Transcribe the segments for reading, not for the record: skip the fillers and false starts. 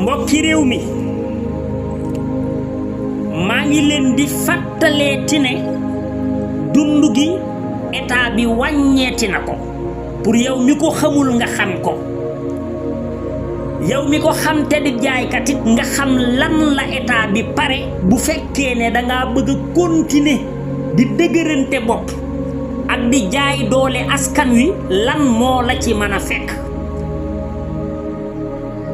mbokki réew mi maa ngi leen di fàttaleeti ne dund gi état bi wàññeeti na ko pour yow mi ko xamul nga xam ko yow mi ko xam te di jaaykat it nga xam lan la état bi pare bu fekkee ne dangaa bëgg a continuer di dëgërante bopp ak di jaay doole askan wi lan moo la ci mën a fekk.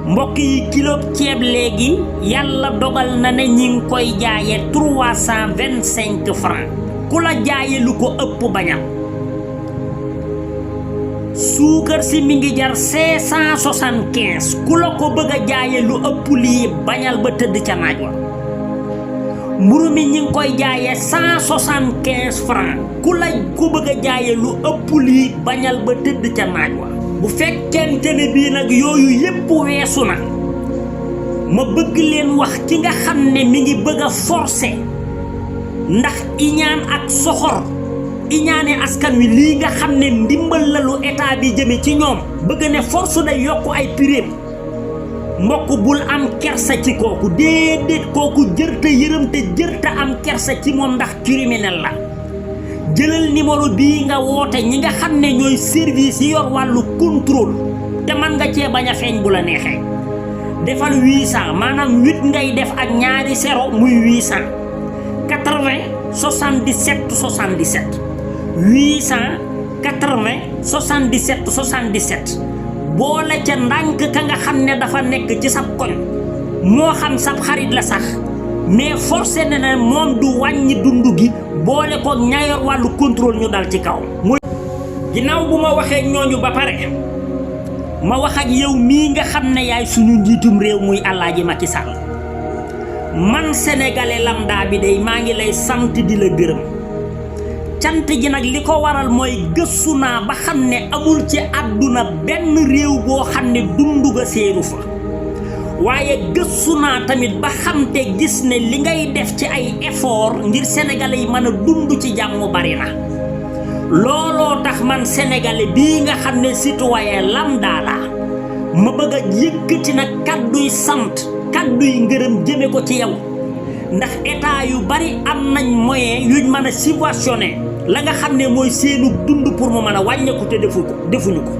mbokk yi kilo ceeb léegi yàlla dogal na ne ñi ngi koy jaaye 325 francs ku la jaaye lu ko ëpp bañal. suukar si mi ngi jar 575 ku la ko bëgg a jaaye lu ëpp lii bañal ba tëdd ca naaj wa. mburu mi ñi ngi koy jaaye 175 francs ku la ko bëgg a jaaye lu ëpp lii bañal ba tëdd ca naaj wa. bu fekkente ne bii nag yooyu yépp weesu na ma bëgg leen wax ki nga xam ne mi ngi bëgg a forcer ndax iñaan ak soxor iñaane askan wi lii nga xam ne ndimbal la lu état bi jëme ci ñoom bëgg ne force day yokk ay prix mbokk bul am kersa ci kooku déedéet kooku jërta yërëm te jërta am kersa ci moom ndax criminel la. jëlal numéro bii nga woote ñi nga xam ne ñooy service yi yor wàllu contrôle te man nga cee bañ a feeñ bu la neexee defal 800 maanaam 8 ngay def ak ñaari 0 muy 800 80 77 77 880 77 77 boole ca ndànk ka nga xam ne dafa nekk ci sab koñ moo xam sab xarit la sax mais forcé na ne moom du wàññi dund gi boole ko ñayor wàllu contrôle ñu dal ci kaw. mooy ginnaaw bu ma waxee ñooñu ba pare ma wax ak yow mii nga xam ne yaay suñu njiitum réew muy Alaaji Macky Sall man sénégalais lambda bi day maa ngi lay sant di la gërëm cant gi nag li ko waral mooy gëstu naa ba xam ne amul ci àdduna benn réew boo xam ne dund ga seeru fa. waaye gëstu naa tamit ba xam te gis ne li ngay def ci ay effort ngir sénégalais yi mën a dund ci jàmm bari na looloo tax man sénégalais bii nga xam ne citoyen lambda la ma bëgg a yëkkati nag kàdduy sant kàdduy ngërëm jëme ko ci yow ndax état yu bari am nañ moyen yuñ mën a subventionné la nga xam ne mooy seenu dund pour mu mën a wàññeeku te defuñu ko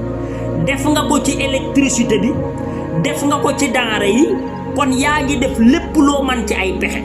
def nga ko ci électricité bi def nga ko ci denrée yi kon yaa ngi def lépp loo man ci ay pexe